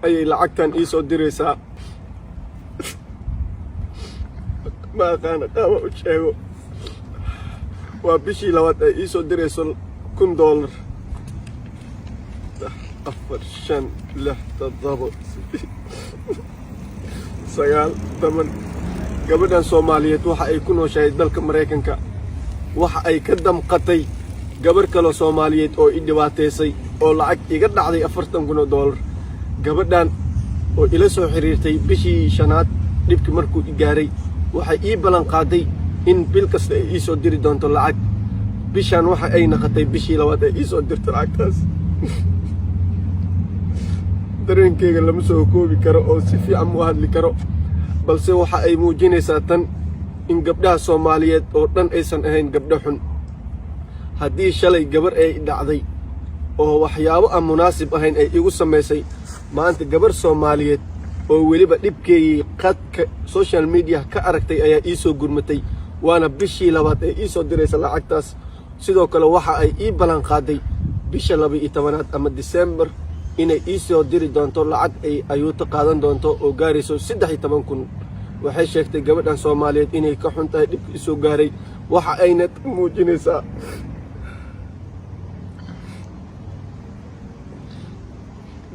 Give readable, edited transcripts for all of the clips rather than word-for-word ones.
ayay lacagtan ii soo diraysaa. Ma aqaana qaaba u sheego. Waa bishii labaad ay ii soo dirayso $1000. 4, 5, 6, 7, 8, 9, 10. Gabadhan Soomaaliyeed waxa ay ku nooshahay dalka Maraykanka. Waxa ay ka damqatay gabar kaloo Soomaaliyeed oo i dhibaataysay oo lacag iga dhacday $40,000. Gabadhan oo ila soo xiriirtay bishii shanaad dhibkii markuu i gaaray, waxay ii ballan qaaday in bil kasta ay ii soo diri doonto lacag. Bishaan waxa ay naqatay bishii labaad ay ii soo dirto lacagtaas. Dareenkeyga lama soo koobi karo oo si fiican mu hadli karo, balse waxa ay muujinaysaa tan in gabdhaha Soomaaliyeed oo dhan aysan ahayn gabdho xun. Haddii shalay gabar ay dhacday oo waxyaabo aan munaasib ahayn ay igu samaysay, maanta gabar Soomaaliyeed oo weliba dhibkeeyii qadka social media ka aragtay ayaa ii soo gurmatay, waana bishii labaad ee ii soo diraysa lacagtaas. Sidoo kale waxa ay ii ballan qaaday bisha 12aad ama Disembar inay ii soo diri doonto lacag ay ayuuto qaadan doonto oo gaarayso 13,000. Waxay sheegtay gabadhan Soomaaliyeed inay ka xun tahay dhibka isoo gaaray, waxa ayna muujinaysaa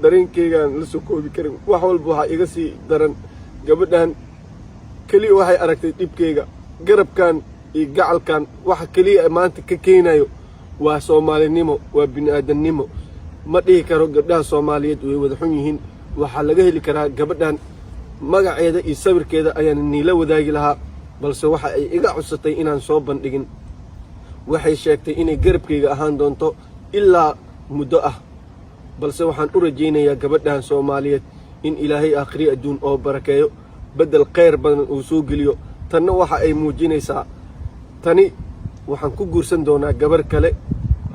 dareenkeygaan la soo koobi karin. Wax walba waxaa iga sii daran, gabadhan keliya waxay aragtay dhibkeyga. Garabkan iyo gacalkan waxa keliya maanta ka keenayo waa Soomaalinimo, waa bini-aadamnimo. Ma dhihi karo gabdhaha Soomaaliyeed way wada xun yihiin. Waxaa laga heli karaa gabadhan magaceeda iyo sawirkeeda ayaan niila wadaagi lahaa, balse waxa ay iga codsatay inaan soo bandhigin. Waxay sheegtay inay garabkayga ahaan doonto ilaa muddo ah, balse waxaan u rajaynayaa gabadhan Soomaaliyeed in Ilaahay aakhiri adduun oo barakeeyo, beddel khayr badan uu soo geliyo. Tanna waxa ay muujinaysaa, tani waxaan ku guursan doonaa gabar kale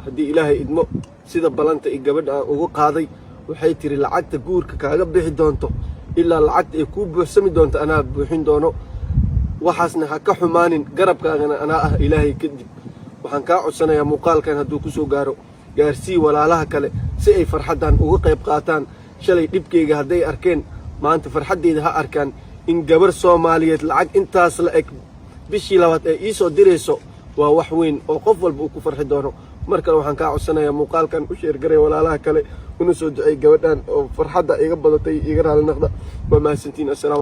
haddii Ilaahay idmo, sida ballanta iyo gabadha aan uga qaaday. Waxay tidhi, lacagta guurka kaaga bixi doonto ilaa lacagta ay kuu buuxsami doonto anaa buuxin doono, waxaasna ha ka xumaanin, garabkaagana anaa ah Ilaahay kadib. Waxaan kaa codsanayaa, muuqaalkan hadduu ku soo gaaro, gaarsii walaalaha kale si ay farxaddan uga qayb qaataan. Shalay dhibkayga hadday arkeen, maanta farxaddeyda ha arkaan. In gabar Soomaaliyeed lacag intaas la eg bishii labaad ay ii soo dirayso waa wax weyn oo qof walba uu ku farxi doono. Mar kale waxaan kaa codsanayaa, muuqaalkan u share garay walaalaha kale, una soo ducey gabadhan oo farxadda iga badatay. Iga raali naqda. Waa mahadsantiin. Asalaam.